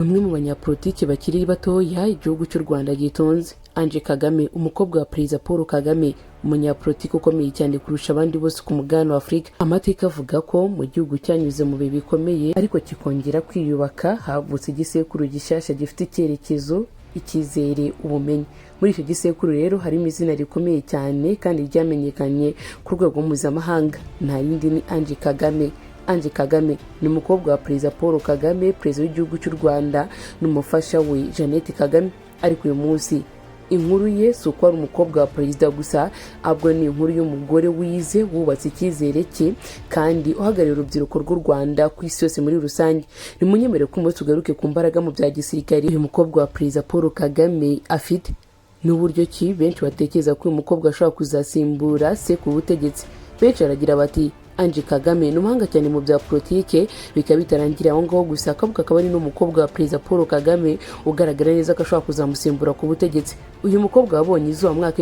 Umwe mu banyapolitiki bakiri batoya igihugu cy'u Rwanda gitunze, Ange Kagame, umukobwa wa Perezida Paul Kagame, umunyapolitiki ukomeye cyane kurusha abandi bose ku mugabane wa Afurika. Amateka avuga ko mu gihugu cyanyuze mu bihe bikomeye ariko kikongera kwiyubaka, havutse igisekuru gishyashya gifite icyerekezo, icyizere, ubumenyi. Muri icyo gisekuru rero harimo izina rikomeye cyane kandi ryamenyekanye ku rwego mpuzamahanga. Nta yindi, ni Ange Kagame. Ange Kagame ni umukobwa wa Perezida Paul Kagame, perezida w'igihugu cy'u Rwanda, n'umufasha we Jeannette Kagame. Ariko uyu munsi inkuru ye si uko ari umukobwa wa perezida gusa, ahubwo ni inkuru y'umugore wize, wubatse icyizere cye kandi uhagarariye urubyiruko rw'u Rwanda ku isi yose muri rusange. Nimunyemere ko umunsi tugaruke ku mbaraga mu bya gisirikare uyu mukobwa wa Perezida Paul Kagame afite, n'uburyo ki benshi batekereza ko uyu mukobwa ashobora kuzasimbura se ku butegetsi. Benshi baragira bati: "Ange Kagame ni umuhanga cyane mu bya politike." Bikaba bitarangira aho ngaho gusa, akavuga akaba ari n'umukobwa wa Perezida Paul Kagame ugaragara neza ko ashobora kuzamusimbura ku butegetsi. Uyu mukobwa wabonye izuba mu mwaka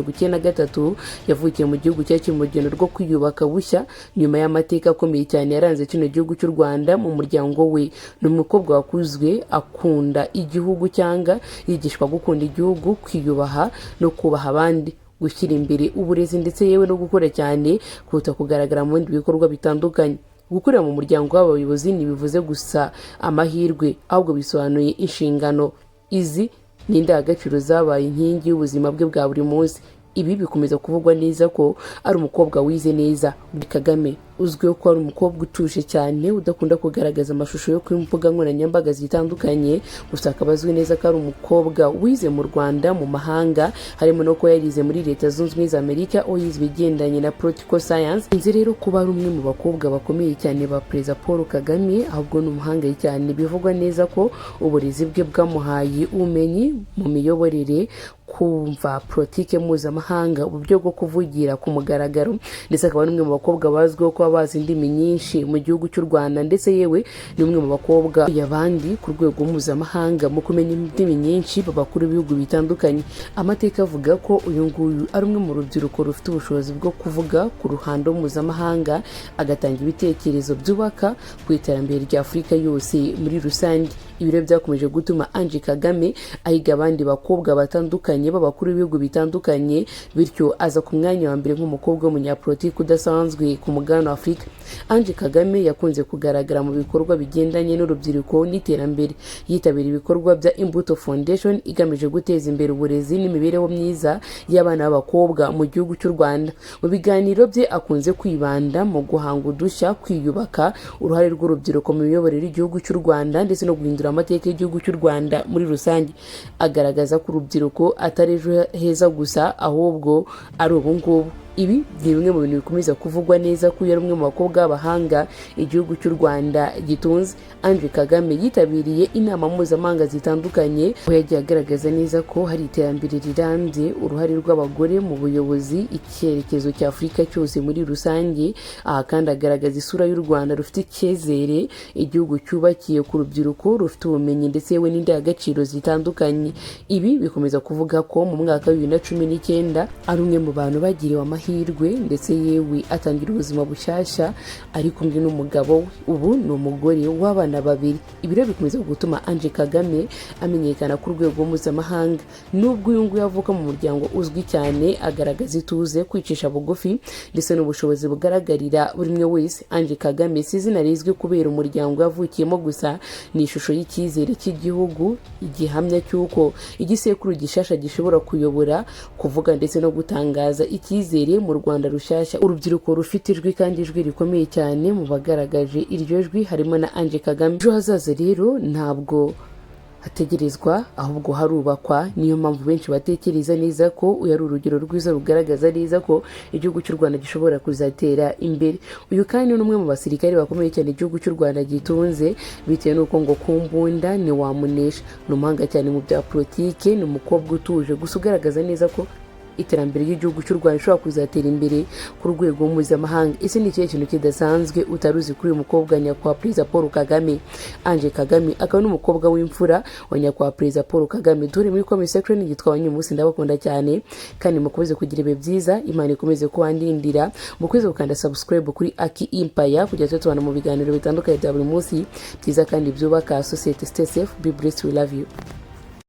w'1993, yavukiye mu gihugu cyari kiri mu rugendo rwo kwiyubaka bushya nyuma y'amateka akomeye cyane yaranze kino gihugu cy'u Rwanda. Mu muryango we, ni umukobwa wakuzwe akunda igihugu cyangwa yigishwa gukunda igihugu, kwiyubaha no kubaha abandi, gushyira imbere uburezi ndetse yewe no gukora cyane kuruta kugaragara mu bindi bikorwa bitandukanye. Gukurira mu muryango w'abayobozi ntibivuze gusa amahirwe, ahubwo bisobanuye inshingano. Izi ni indangagaciro zabaye inkingi y'ubuzima bwe bwa buri munsi. Ibi bikomeza kuvugwa neza ko ari umukobwa wize neza. Kagame uzwiho ko ari umukobwa utuje cyane, udakunda kugaragaza amashusho yo ku mbuga nkoranyambaga zitandukanye, gusa akaba azwi neza ko ari umukobwa wize mu Rwanda, mu mahanga, harimo no kuba yarize muri Leta Zunze Ubumwe za Amerika, aho yize ibigendanye na political science. Nzi rero kuba ari umwe mu bakobwa bakomeye cyane ba Perezida Paul Kagame, ahubwo ni umuhanga cyane. Bivugwa neza ko uburezi bwe bwamuhaye ubumenyi mu miyoborere, kumva politike mpuzamahanga, uburyo bwo kuvugira ku mugaragaro, ndetse akaba ari umwe mu bakobwa bazwiho kuba bazi indimi nyinshi mu gihugu cy'u Rwanda. Ndetse yewe ni umwe mu bakobwa abandi ku rwego mpuzamahanga mu kumenya indimi nyinshi b'abakuru b'ibihugu bitandukanye. Amateka avuga ko uyu nguyu ari umwe mu rubyiruko rufite ubushobozi bwo kuvuga ku ruhando mpuzamahanga, agatanga ibitekerezo byubaka ku iterambere rya Afurika yose muri rusange. Ibi rero byakomeje gutuma Ange Kagame ahiga abandi bakobwa batandukanye b'abakuru b'ibihugu bitandukanye, bityo aza ku mwanya wa mbere nk'umukobwa w'umunyapolitiki udasanzwe ku mugabane wa Afurika. Ange Kagame yakunze kugaragara mu bikorwa bigendanye n'urubyiruko n'iterambere. Yitabira ibikorwa bya Imbuto Foundation igamije guteza imbere uburezi n'imibereho myiza y'abana b'abakobwa mu gihugu cy'u Rwanda. Mu biganiro bye akunze kwibanda mu guhanga udushya, kwiyubaka, uruhare rw'urubyiruko mu miyoborere y'igihugu cy'u Rwanda ndetse no guhindura amateka y'igihugu cy'u Rwanda muri rusange. Agaragaza ko urubyiruko atari ejo heza gusa, ahubwo ari ubungubu. Ibi ni bimwe mu bintu bikomeza kuvugwa neza ko uyu ari umwe mu bakobwa b'abahanga igihugu cy'u Rwanda gitunze. Ange Kagame yitabiriye inama mpuzamahanga zitandukanye, aho yagiye agaragaza neza ko hari iterambere rirambye, uruhare rw'abagore mu buyobozi, icyerekezo cya Afurika cyose muri rusange. Aha kandi agaragaza isura y'u Rwanda rufite icyizere, igihugu cyubakiye ku rubyiruko rufite ubumenyi ndetse yewe n'indangagaciro zitandukanye. Ibi bikomeza kuvuga ko mu mwaka wa 2019 ari umwe mu bantu bagiriwe amahirwe, ndetse yewe atangira ubuzima bushyashya ari kumwe n'umugabo we. Ubu ni umugore w'abana babiri. Ibi rero bikomeza gutuma Ange Kagame amenyekana ku rwego mpuzamahanga. Nubwo uyu nguyu avuka mu muryango uzwi cyane, agaragaza ituze, kwicisha bugufi ndetse n'ubushobozi bugaragarira buri umwe wese. Ange Kagame si izina rizwi kubera umuryango yavukiyemo gusa, ni ishusho y'icyizere cy'igihugu, igihamya cy'uko igisekuru gishasha gishobora kuyobora, kuvuga ndetse no gutangaza icyizere mu Rwanda rushyashya, urubyiruko rufite ijwi kandi ijwi rikomeye cyane. Mu bagaragaje iryo jwi harimo na Ange Kagame. Ejo hazaza rero ntabwo hategerezwa, ahubwo harubakwa. Niyo mpamvu benshi batekereza neza ko uyu ari urugero rwiza rugaragaza neza ko igihugu cy'u Rwanda gishobora kuzatera imbere. Uyu kandi ni umwe mu basirikare bakomeye cyane igihugu cy'u Rwanda gitunze, bitewe n'uko ngo ku mbunda ntiwamunesha. Ni umuhanga cyane mu bya politike, ni umukobwa utuje gusa ugaragaza neza ko Iterambere ry'igihugu cy'u Rwanda rishobora kuzatera imbere ku rwego mpuzamahanga. Ese ni ikihe kintu kidasanzwe utari uzi kuri uyu mukobwa nyakubahwa Perezida Paul Kagame? Ange Kagame akaba n'umukobwa w'imfura wa nyakubahwa Perezida Paul Kagame. Dore muri comment section yitwa umunsi. Ndabakunda cyane kandi mukomeze kugira ibihe byiza. Imana ikomeze kubandindira. Mukomeze gukanda subscribe kuri Aki Empire kugira tujye tubana mu biganiro bitandukanye bya buri munsi byiza kandi byubaka sosiyete. Stay safe, be blessed, we love you.